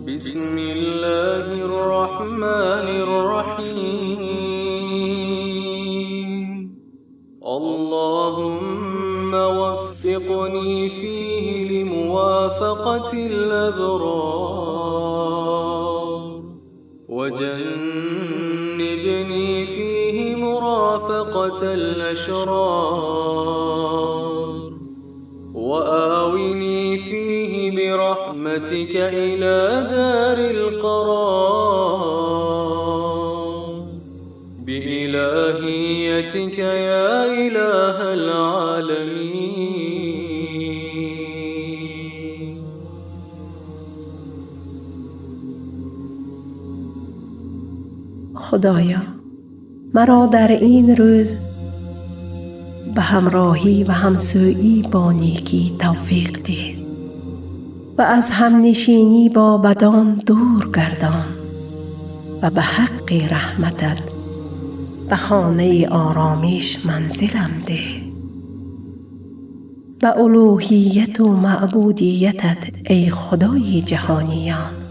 بسم الله الرحمن الرحيم. اللهم وفقني فيه لموافقة الأبرار، وجنبني فيه مرافقة الأشرار، وآوني فيه برحمتك إلى دار القرار بإلهيتك يا إله العالمين. خدایا، مرا در این روز به همراهی و همسویی با نیکی توفیق ده و از همنشینی با بدان دور گردان و به حق رحمتت به خانه آرامش منزلم ده. به الوهیت و معبودیتت ای خدای جهانیان.